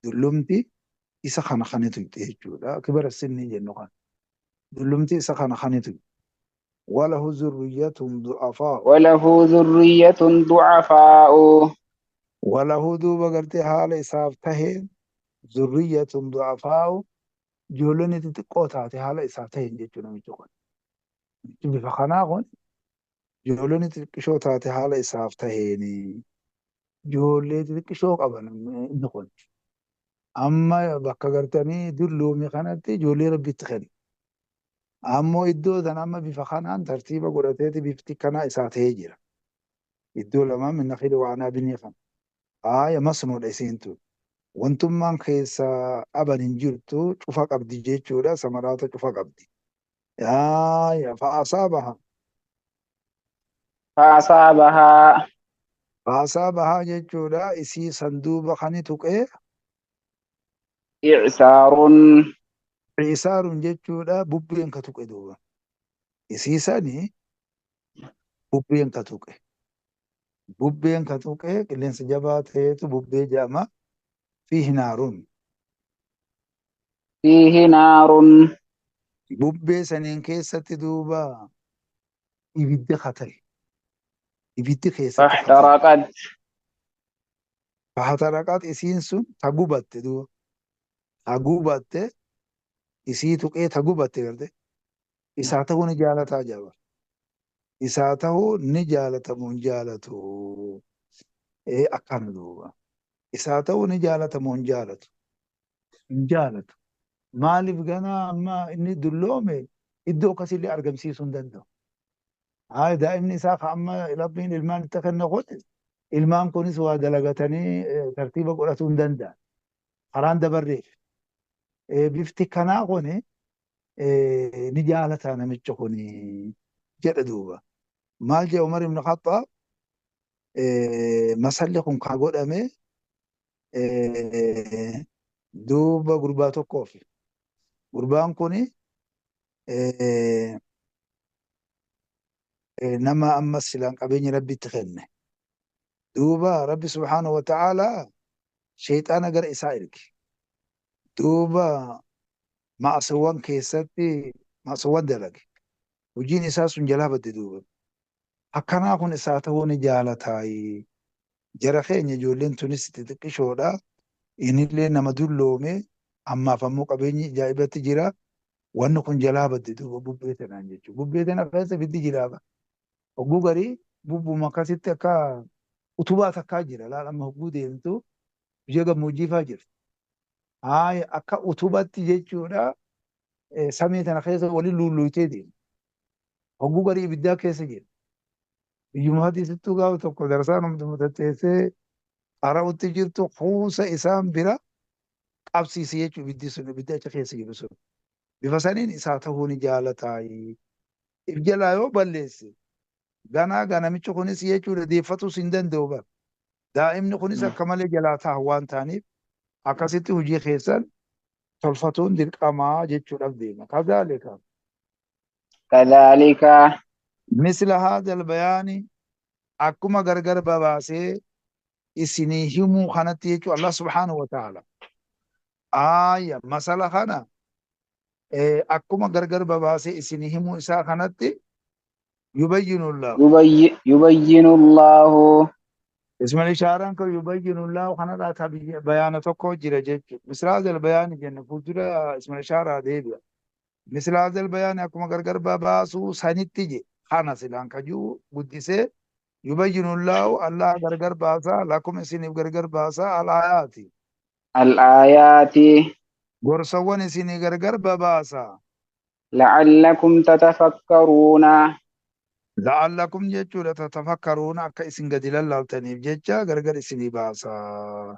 Dullumti isa kana kani tuqe jechuudha. Kibara sinni jennu kana. Dullumti isa kana kani tuqe. وله ذرية ضعفاء. وله ذرية ضعفاء. وله دوبا قرتي حال إساف تهين ذرية ضعفاء جولوني تتقو تاتي حال إساف تهين جيتشونا ميتشوكون بفخناغون جولوني تتقشو تاتي حال إساف تهيني جولي تتقشو قبل نقول أما بكا قرتني دلو ميخانتي جولي ربي تخني ammoo iddoo sana amma bifa kanaan tartiiba godhateeti bifti kana isaa ta'ee jira. Iddoo lamaan min nakhili wa anaabinii kana. Haaya masnuudha isiin tun. Wantummaan keessa dhaban hin jirtu cufa qabdi jechuudha. Samaraata cufa qabdi. Haaya fa'asaabaha. Fa'asaabahaa. Fa'asaabahaa jechuudha. Isii sanduuba kani tuqee. I'saarun. Isaarun jechuudha bubbeen ka tuqe duuba. Isii sani bubbeen ka tuqe. Bubbeen ka tuqe qilleensa jabaa ta'etu bubbee jedhama. Fiihi naarun. Fiihi naarun. Bubbee saniin keessatti duuba ibiddi ka ta'e. Ibiddi keessatti ka ta'e. Fahtaraqat. Fahtaraqat isiin sun ta gubatte duuba. Ta gubatte. Isii tuqee ta gubatte garte. Isaa ta'uu ni jaalataa jaba. Isaa ta'uu ni jaalatamu hin jaalatu. Akkana duuba. Isaa ta'uu ni jaalatamu hin jaalatu. Hin jaalatu. Maaliif ganaa amma inni dulloome iddoo akkasiillee argamsiisuu hin danda'u. Haa daa'imni isaa ka amma rabbiin ilmaan itti kenne kun ilmaan kunis waa dalagatanii tartiiba godhatuu hin danda'an. Karaan dabarreef. Bifti kanaa kun ni jaalata namicha kun jedha duuba. Maal jedha Umar ibn Khattaab masalli kun ka godhame duuba gurbaa tokkoof. Gurbaan kun nama amma silaan qabeenya rabbitti kenne. Duuba Rabbi subhaanahu wa ta'aalaa sheexaana gara isaa erge. Duuba ma'asawwan keessatti ma'asawwan dalage. Hojiin isaa sun jalaa badde duuba. Akkanaa kun isaa ta'uu ni jaalataayi. Jara keenya ijoolleen tunis xixiqqishoodha. Innillee nama dulloome ammaaf ammoo qabeenyi ajaa'ibatti jira. Wanni kun jalaa badde duuba bubbee tanaan jechuudha. Bubbee tana keessa ibiddi jiraaba. Hogguu garii bubbuma akkasitti akka utubaa takkaa jira. Laal amma hogguu deemtu biyya gammoojjii fa'aa jirti. Haaya akka utubatti jechuudha samii tana keessa waliin luulluutee deema. Hogguu garii ibiddaa keessa jira. Biyyuma hadiisittuu gaafa tokko darsaan hunduma tatteessee qara'utti jirtu kuusa isaan bira qabsiise jechuudha ibiddi sun ibidda achi keessa jiru sun. Bifa saniin isaa ta'uu ni jaalataayi. If jalaa yoo balleesse ganaa ganamichi kunis jechuudha deeffatus hin danda'u bara. Daa'imni kunis akka malee jalaa ta'a waan ta'aniif Akkasitti hojii keessan tolfatuun dirqamaa jechuudhaaf deema. Kadhaalika. Kadhaalika. Misla haadhal bayaani akkuma gargar babaasee isinii himuu kanatti jechuu Allah subhaanahu wa ta'ala. Aaya masala kana akkuma gargar babaasee isinii himuu isaa kanatti yubayyinu Allahu. Yubayyinu Allahu. Ismal ishaaraan kan yubayyinu Allahu kanarraa bayaana tokko jira jechuudha. Misla haadhal bayaani jenna fuuldura ismal ishaaraa deebi'a. Misla haadhal bayaani akkuma gargar babaasuu sanitti je kana silaan kajuu guddisee yubayyinu Allahu Allah gargar baasaa lakum isiniif gargar baasaa al-aayaati. Al-aayaati. Gorsawwan isinii gargar babaasaa. La'allakum tatafakkaruuna. La'allakum jechuudha tatafakkaruuna akka isin gadi lallaaltaniif jecha gargar isinii baasaa.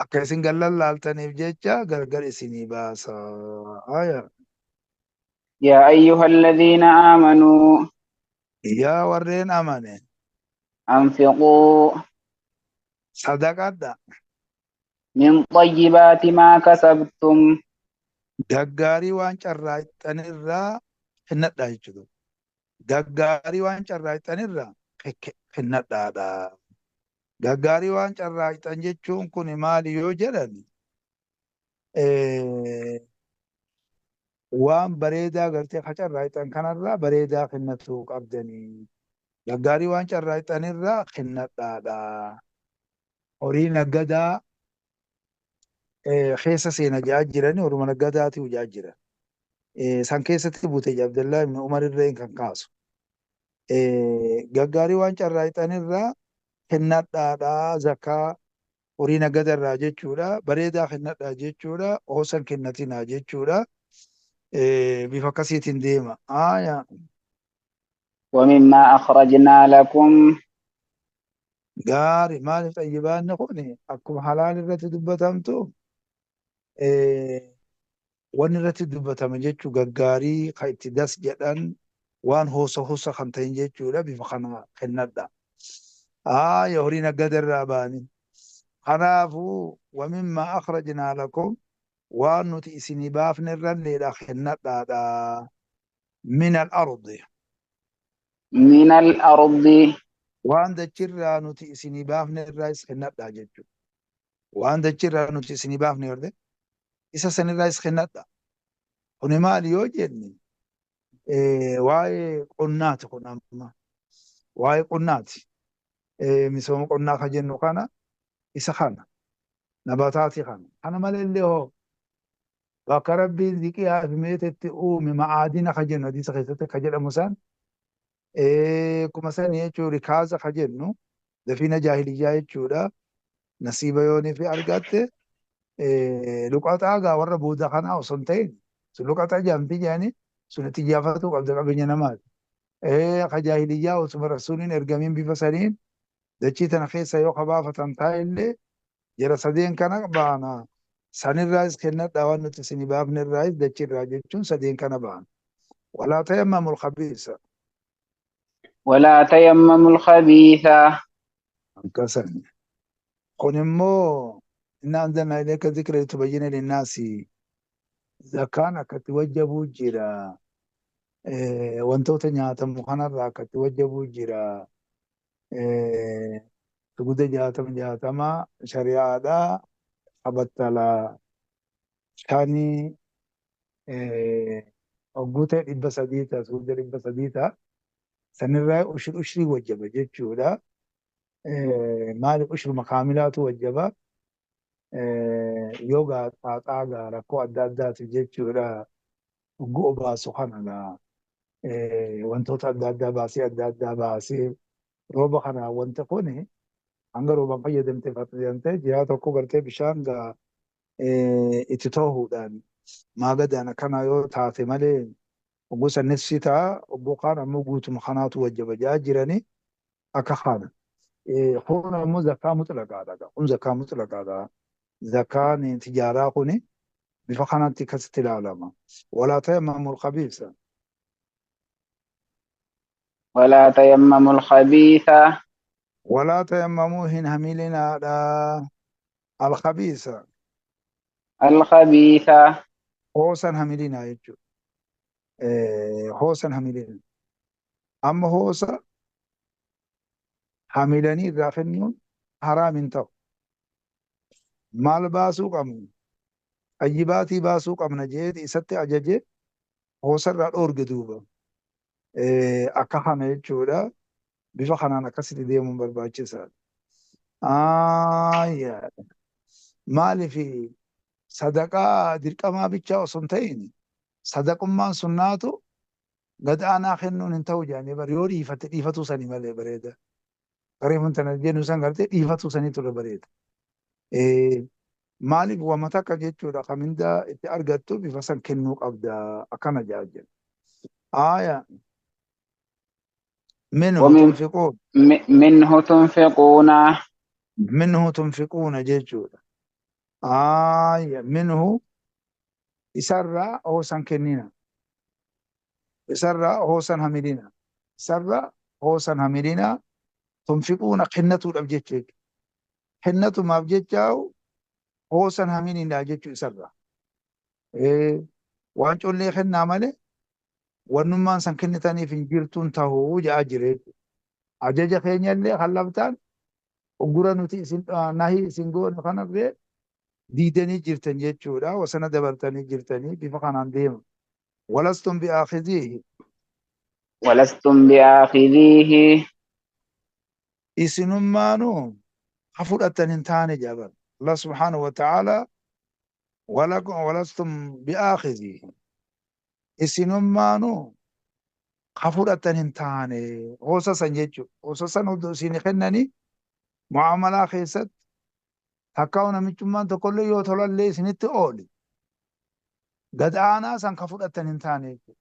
Akka isin gad lallaaltaniif jecha gargar isinii baasaa. Aya. Yaa ayyuhalladhiina aamanuu. Yaa warreen amane. Anfiquu. Sadaqadha. Min xayyibaati maa kasabtum. Gaggaarii waan carraaqxanirraa kennadhaa jechuudha. Gaggaarii waan carraaqxanirraa kennadhaadha. Gaggaarii waan carraaqxan jechuun kun maali yoo jedhan waan bareedaa gartee ka carraaqxan kanarraa bareedaa kennatuu qabdanii. Gaggaarii waan carraaqxanirraa kennadhaadha. Horii naggadaa keessa seena ja'a jirani horuma naggadaati ja'a jira. San keessatti bute Abdallaa ibn Umar irreen kan kaasu. Gaggaarii waan carraaqxanirraa kennadhaadha. Zakaa horii naggadarraa jechuudha. Bareedaa kennadhaa jechuudha. Hoosan kennatinaa jechuudha. Bifa akkasiitiin deema. Aayaa. ومما أخرجنا لكم. Gaarii maaliif xayyibaanni kun akkuma halaal irratti dubbatamtu wanni irratti dubbatame jechuun gaggaarii kan itti das jedhan waan hoosa hoosa kan ta'in jechuudha bifa kana kennadha. Aayaa horii naggadarraa ba'anii. Kanaafuu wamimmaa akhrajnaa lakum waan nuti isinii baafne irralleedha kennadhaadha. Min al-ardi. Min al-ardi. Waan dachirraa nuti isinii baafne irraas kennadhaa jechuudha. Waan dachirraa nuti isinii baafne yoo isa sanirraas kennadha. Kuni maali yoo jenne waa'ee qonnaati kun amma. Waa'ee qonnaati. Misooma qonnaa kan jennu kana isa kana. Nabataati kana. Kana malallee hoo bakka rabbiin ziqiyaa fi meetetti uume ma'aadina kan jennu hadiisa keessatti kan jedhamu san kuma sani jechuun rikaaza kan jennu dafiina jaahiliyyaa jechuudha. Nasiiba yoonii fi argatte luqaxaa gaa warra booda kanaa osoo hin ta'in sun luqaxaa jaamti jedhanii sun itti ijaafatuu qabda qabeenya namaati. Ka jaahiliyyaa osuma rasuuliin ergamiin bifa saniin dachii tana keessa yoo kabaafatan taa'ellee jara sadeen kana baana. Sanirraas kennadhaa waan nuti isinii baafnerraas dachirraa jechuun sadeen kana baana. Walaa tayammamul khabiisa. Walaa tayammamul khabiisa. Akkasan. Kun immoo inna anzalnaa ilayka dhikra litubayyina linnaasi zakaan akkatti wajjabuu jira. Wantoota nyaatamu kanarraa akkatti wajjabuu jira. Suguda 60 shari'aadhaa qabattalaa shanii hogguu ta'e 300 ta'a suguda 300 ta'a. Sanirraa ushrii wajjaba jechuudha. Maaliif ushruma kaamilaatu wajjaba? Yoo gaa xaaxaa gaa rakkoo adda addaati jechuudha. Hogguu obaasu kana gaa wantoota adda addaa baasee adda addaa baasee rooba kana wanta kuni hanga roobaan fayyadamtee fayyadamtee jiraa tokko gartee bishaan gaa itti toohuudhaan maagadaan akkana yoo taate malee hogguu san nisfi ta'a hogguu kaan ammoo guutuma kanaatu wajjaba ja'a jiranii akka kana. Kun ammoo zakaa mutlaqaadha. Kun zakaa mutlaqaadha. Zakaan tijaaraa kuni bifa kanatti akkasitti ilaalama. Walaa tayammamul khabiisa. Walaa tayammamul khabiisa. Walaa tayammamuu hin hamilinaadha. Alkhabiisa. Alkhabiisa. Hoosan hamilinaa jechuudha. Hoosan hamilina. Amma hoosa hamilanii irraa kennuun haraam hin ta'u. Maal baasuu qabna? Xayyibaatii baasuu qabna jeeti isatti ajaje hoosarraa dhoorge duuba. Akka kana jechuudha. Bifa kanaan akkasitti deemuun barbaachisaadha. Aayyaa. Maaliif sadaqaa dirqamaa bichaa osoo hin ta'in sadaqummaan sunnaatu gad aanaa kennuun hin ta'u jedhanii bar yoo dhiifatte dhiifatuu sanii malee bareeda. Garee tana jennu san gartee dhiifatuu sanii ture bareeda. Maaliif wama takka jechuudha kan mindaa itti argattu bifa san kennuu qabda akkana jedha jedha. Aaya. Minhu ومن tunfiquun. منه تنفقون. Minhu tunfiquuna jechuudha. Aaya. Minhu isarraa hoosan kennina. Isarraa hoosan hamilina. Isarraa hoosan hamilina. Tunfiquuna kennatuudhaaf jecha jechuudha. Kennatumaaf jechaa'u hoosan hamilina jechuu isarraa. Waan collee kennaa malee wannummaan san kennitaniif hin jirtuun tahuu jedhaa jira jechuudha. Ajaja keenyallee kan labtaan uggura nuti isin nahii isin goone kanallee diidanii jirtan jechuudha. Wasana dabartanii jirtanii bifa kanaan deema. Walastum bi'aakhidhiihi. ولستم بآخذيه. Isinummaanuu ha fudhattan hin taane jedhan. Allah subhaanahu wa ta'ala walastum bi'aakhidhiihi. Isinummaanuu ha fudhattan hin taane hoosa san jechuudha. Hoosa san odoo isin kennanii mu'aamalaa keessatti takkaa namichummaan tokkollee yoo tolallee isinitti oole gad aanaa san ka fudhattan hin taane jechuudha.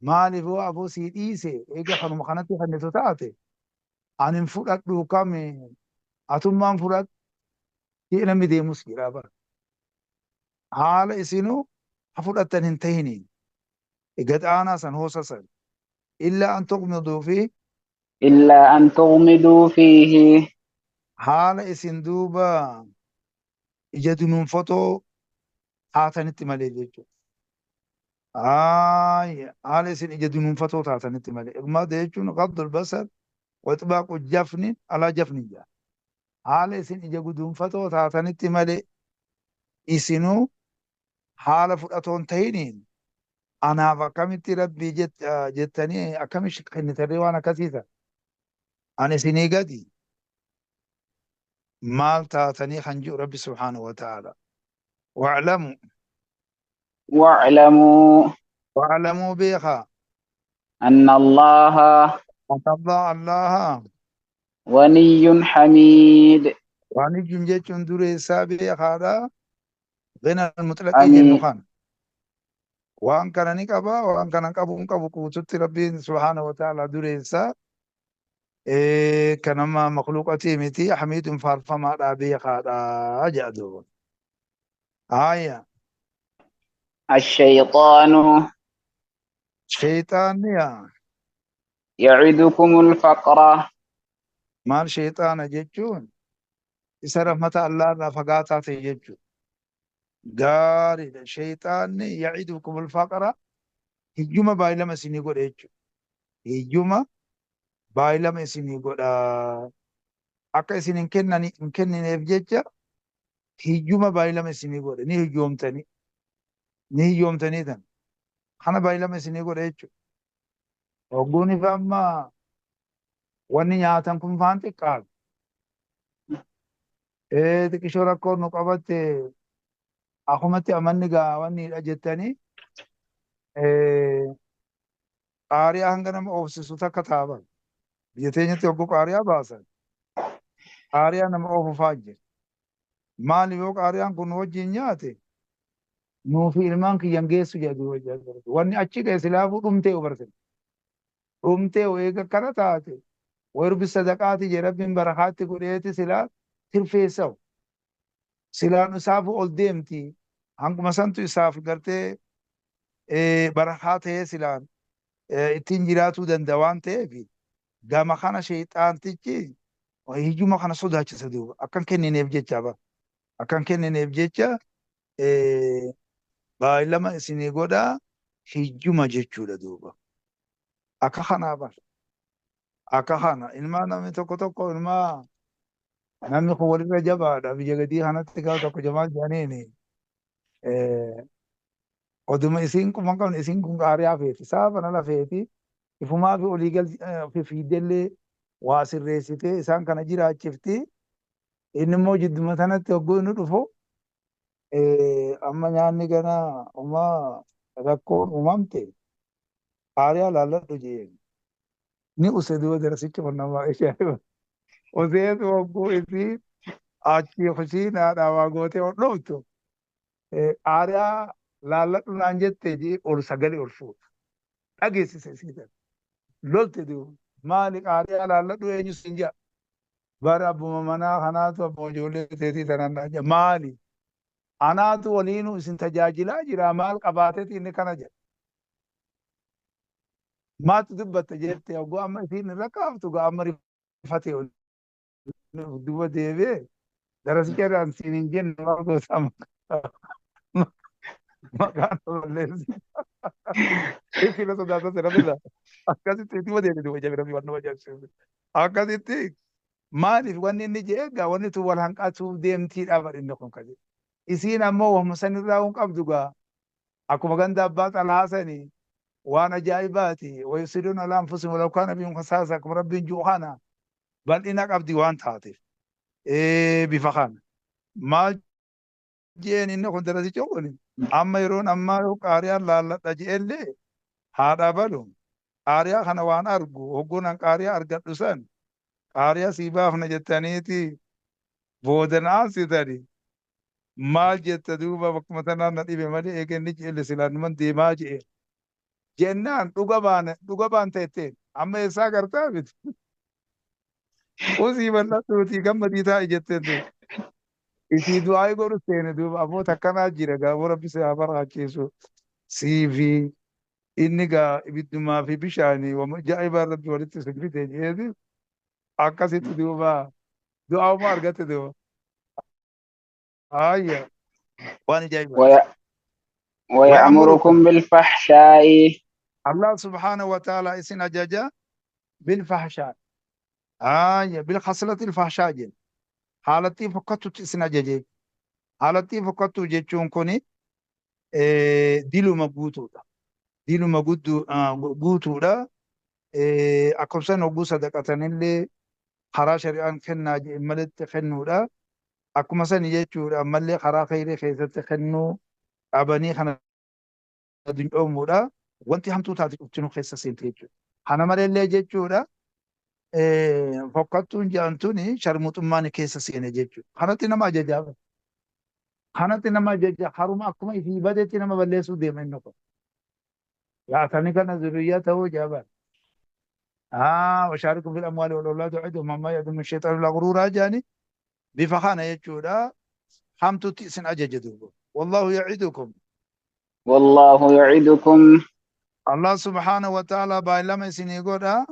Maaliif yoo aboo sii dhiise eega kanuma kanatti kennitu taate ani hin fudhadhu kami atummaan fudhadhu jee namni deemus jira bara. Haala isinuu ha fudhattan hin tahiniin gad aanaa san hoosa san illaa an tuqmiduu fi إلا أن تغمضوا فيه. Haala isin duuba ija dunuunfatoo taatanitti malee jechuudha. Haala isin ija dunuunfatoo taatanitti malee. Iqmaada jechuun qabdul basar wa itbaaqu jafni alaa jafni jedha. Haala isin ija guduunfatoo taatanitti malee isinuu haala fudhatoon tahiniin anaaf akkamitti rabbii jettanii akkamitti kennitarree waan akkasii ta'a. Ani isinii gadi maal taatanii kan jiru rabbi subhaanahu wa ta'ala. Wa'lamu. واعلموا. Wa'lamuu beekaa. أن الله Allah Allaha. غني حميد. Waan ijjuun jechuun dureessaa beekaadha. Ghina mutlaqii jennu حميد. Kana. Waan kana ni qaba, waan kana qabu hin qabu guututti rabbiin subhaanahu wa ta'ala dureessaa. Kanama makhluuqatii miti hamiidun faarfamaadha beekaadha jedha duuba. Haaya. الشيطان Sheexaanni yaa يعدكم الفقر. Maal sheexaana jechuun isa rahmata Allah irraa fagaataa ta'e jechuudha. Gaariidha. Sheexaanni ya'idukum alfaqra hiyyuma baay'ilama isinii godha jechuudha. Hiyyuma baay'ilama isinii godha. Akka isin hin kennineef jecha hiyyuma baay'ilama isinii godha. Ni hiyyoomtanii. Ni hiyyoomtanii tan. Kana baay'ilama isinii godha jechuudha. Hogguun ifa amma wanni nyaatan kun faan xiqqaadha. Xiqqishoo rakkoon nu qabatte akkumatti amanni gaa wanniidha jettanii qaariyaa hanga nama oofsisu takka taaban. Biyya teenyatti hogguu qaariyaa baasan qaariyaa nama oofufaa jira. Maali yoo qaariyaan kun wajjin nyaate nuufi ilmaan kiyyan geessu jedhu. Wanni achi ga'e silaafuu dhumtee obarte. Dhumtee eega akkana taate wayirbi sadaqaati jedhe rabbiin barakaatti godheeti silaa tirfeessawu. Silaan isaafuu ol deemti. Hanguma santu isaaf gartee barakaa ta'ee silaan ittiin jiraatuu danda'a waan ta'eef gama kana sheexaantichi hiyyuma kana sodaachisa duuba akkan kennineef jecha ba. Akka hin kennineef jecha baay'ilama isinii godhaa hiyyuma jechuudha duuba. Akka kanaa bar. Akka kana ilmaa namni tokko tokko ilmaa namni kun walirra jabaadha biyya gadii kanatti gaafa tokko jamaal jedhaniini oduma isiin quba hin qabne isiin kun qaariyaa feeti saafa nala feeti ifumaa fi olii gal fiidellee waa sirreessitee isaan kana jiraachifti. Inni immoo jidduma sanatti hogguu inni dhufu amma nyaanni gana umaa rakkoon uumamte qaariyaa laalladhu jeen. Ni use duuba darasichi kun nama ajaa'iba. Useetu hogguu isii achii kushiinaadhaa waa gootee ol dhuftu qaariyaa laalladhu naan jette jee ol sagalee ol fuudha. Dhageessise isii tana. Lolte duuba. Maali qaariyaa laalladhu eenyu siin jedha. Bara abbuma manaa kanaatu abbuma ijoollee teetii tanaan naan jedha. Maali? Anaatu waliinuu isin tajaajilaa jira maal qabaateeti inni kana jedha. Maatu dubbatta jette hogguu amma isiin irra kaaftu gaa amma rifatee ol duuba deebi'ee darasicha irraan siin hin jenne maal goota maqaan balleessi. Isiin sodaata sana bira akkasitti duuba deebi'e duuba jabina fi waan nama ajaa'ibsiisu. Akkasitti maaliif wanni inni jedhe egaa wanni tun wal hanqatuuf deemtiidha bar inni kun kan jedhe. Isiin ammoo wahuma sanirraa hin qabdu gaa akkuma ganda abbaa xalhaa sanii waan ajaa'ibaati wayusiruun alaa anfusihim walaw kaana bihim khasaasa akkuma rabbiin ji'u kana bal'ina qabdi waan taateef bifa kana maal je'een inni kun darasicha kun amma yeroon ammaa yoo qaariyaan laalladha je'ellee haadha balu qaariyaa kana waan argu hogguun an qaariyaa argadhu san qaariyaa sii baafna jettaniiti booda na aansitani maal jetta duuba bakkuma tanaan na dhibe malee eega inni je'elle silaa numan deemaa je'e jennaan dhuga baana dhuga baanta jetteen amma eessaa gartaa miti usii bal'adhuutii gammadii taa'i jetteen duuba isii du'aa'ii godhu seene duuba ammoo takkanaa jira gaaboo rabbi si haa baraachiisu siifi inni gaa ibiddumaa fi bishaanii wama jaa'ibaan rabbi walitti isin fide jeeti akkasitti duuba du'aa'uma argatte duuba haayya waan ajaa'ibaati. ويأمركم بالفحشاء Allah subhaanahu wa ta'ala isin ajaja bilfahshaa haayya bilkhaslati ilfahshaa jenna haalattii fokkattutti isin ajaje haalattii fokkattuu jechuun kuni diluma guutuudha diluma guutuudha akkuma hogguu sadaqatanillee karaa shari'aan kennaa jedhe maletti kennuudha akkuma sani jechuudha ammallee karaa khayrii keessatti kennuu dhabanii kana dunyoomuudha wanti hamtuu taate cuftinuu keessa seente jechuudha. Kana maleellee jechuudha fokkattuun jedhamtuun sharmuxummaan keessa seene jechuudha. Kanatti nama ajajaa. Kanatti nama ajaja haruma akkuma ifii badetti nama balleessuu deema inni kun. Yaatanii kana zuriyyaa ta'uu jaaban. Washaarikum fil amwaali wal awlaadi wa'iduhum amma ya'dumu shayxaanu illaa guruuraa jedhani bifa kana jechuudha. Hamtuutti isin ajaja duuba. Wallaahu ya'idukum. والله يعدكم Allah subhaanahu wa ta'ala baay'ilama isinii godha.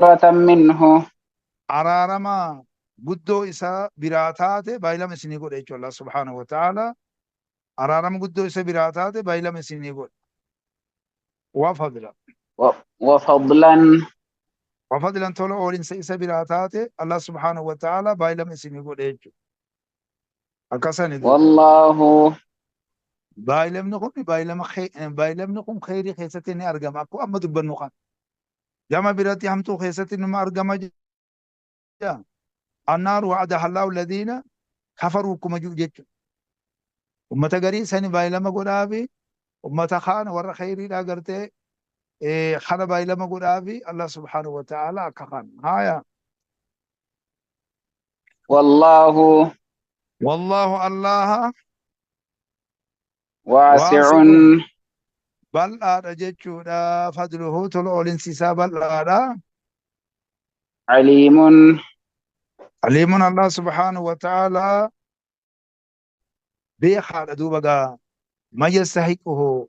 مغفرة منه Araarama guddoo isaa biraa taate baay'ilama isinii godha jechuudha. Allah subhaanahu wa ta'ala araarama guddoo isa biraa taate baay'ilama isinii godha. Waa fadla. وفضلا Waa fadlan tola oolinsa isa biraa taate Allah subhaanahu wa ta'ala baay'ilama isinii godha jechuudha. Akkasani duuba. والله Baay'ilamni kun baay'ilama baay'ilamni kun kheyrii keessatti ni argama. Akkuma amma dubbannu kana. Gama biratti hamtuu keessatti nima argama jedha. Annaaru wa'adaha Allahu alladhiina kafaruu akkuma jiru jechuudha. Ummata garii sani baay'ilama godhaafi ummata kaan warra kheyriidhaa gartee kana baay'ilama godhaafi Allah subhaanahu wa ta'ala akka kana. Haaya. والله Wallaahu Allaha واسع waasi'un bal'aadha jechuudha. Fadluhu tola oolinsi isaa bal'aadha. عليم Aliimuun Allah subhaanahu wa ta'ala beekaadha duuba gaa. Man yastahiquhu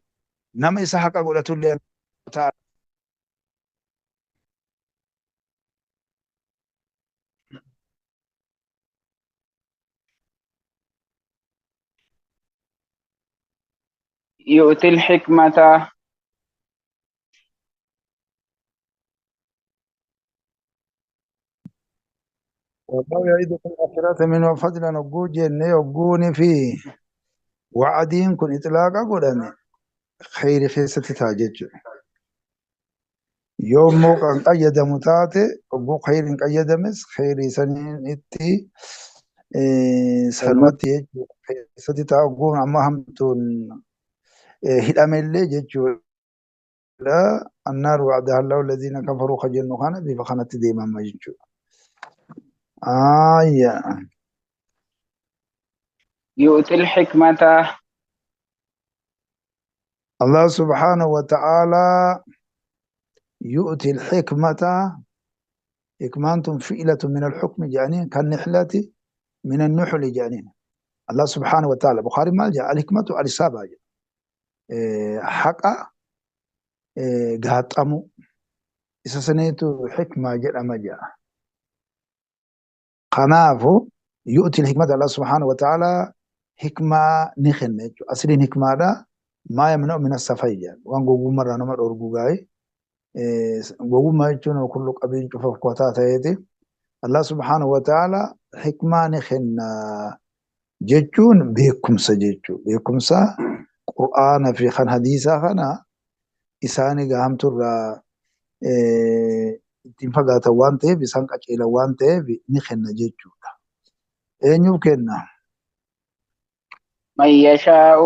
nama isa haqa godhatullee ta'ala. يؤتي الحكمة والله يعيدكم الآخرة منه فضلا وجو جنة وجوني فيه وعدين كن إطلاقا قدامي خير خيسة تاجج يوم موقع قيد متاتي وجو خير قيد مس خير سنين إتي سنواتي خيسة تاجون أما همتون هدامي جتشو لا النار وعدها الله الذين كفروا خجلوا خانة بفخانة ديما ما جتشو آية يؤتي الحكمة الله سبحانه وتعالى يؤتي الحكمة حكمانتم فئلة من الحكم جانين كالنحلة من النحل جانين الله سبحانه وتعالى بخاري ما جاء الحكمة الإصابة حقا قاطمو إذا سنيتو حكمة جاء ما جاء قنافو يؤتي الحكمة الله سبحانه وتعالى حكمة نخن أصلين حكمة دا ما يمنع من السفية وان غوغو مرة نمر أرغوغاي غوغو ما يجون كل قبيل شوف كوتا تايتي الله سبحانه وتعالى حكمة نخن جتون بيكم سجتو بيكم سا قرآن في خان حديثة خنا إساني قام ترى ittiin fagaatan waan ta'eef isaan qaceelan waan ta'eef ni kenna jechuudha. Eenyuuf kenna? من يشاء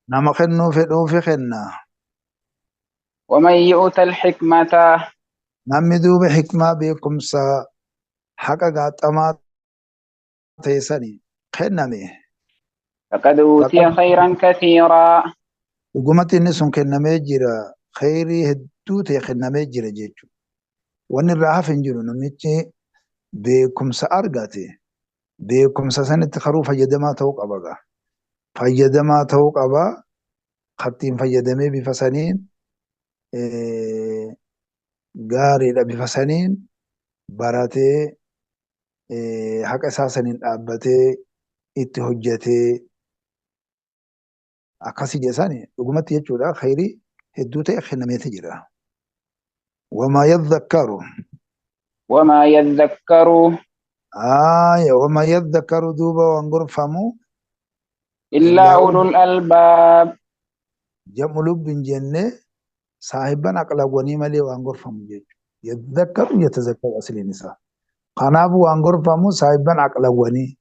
Nama kennuu fedhuufi kenna. ومن يؤت الحكمة Namni duuba hikmaa beekumsa haqa gaaxamaa ta'e sani kenname. فقد أوتي خيرا كثيرا Dhugumatti inni sun kennamee jira. Khayrii hedduu ta'e kennamee jira jechuudha. Wanni irraa hafe hin jiru namichi beekumsa argate beekumsa sanitti karuu fayyadamaa ta'uu qaba gaa. Fayyadamaa ta'uu qaba. Kattiin fayyadamee bifa saniin gaariidha bifa saniin baratee haqa isaa saniin dhaabbatee itti hojjetee akkasii jedhani dhugumatti jechuudha khayrii hedduu ta'e kennameeti jira. وما يذكر وما يذكر آية وما يذكر دوبا وانقر فمو إلا أولو الألباب جمع لب جنة صاحبا أقل ونيمة لي وانقر فمو يتذكر يتذكر أصل النساء قنابو وانقر فمو صاحبا أقل وني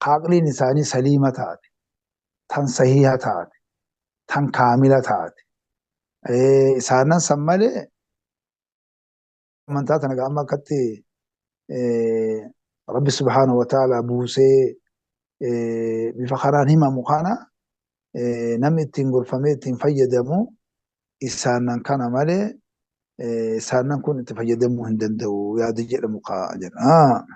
قاقلي نساني سليمة تاتي تن صحيحة تاتي تن كاملة تاتي إيه إسانا سمالي amantaa tana amma akkatti Rabbi subhaanahu wa ta'ala buusee bifa karaan himamu kana namni ittiin gorfamee ittiin fayyadamu isaanan kana malee isaanan kun itti fayyadamuu hin danda'u yaada jedhamu ka'a jedha.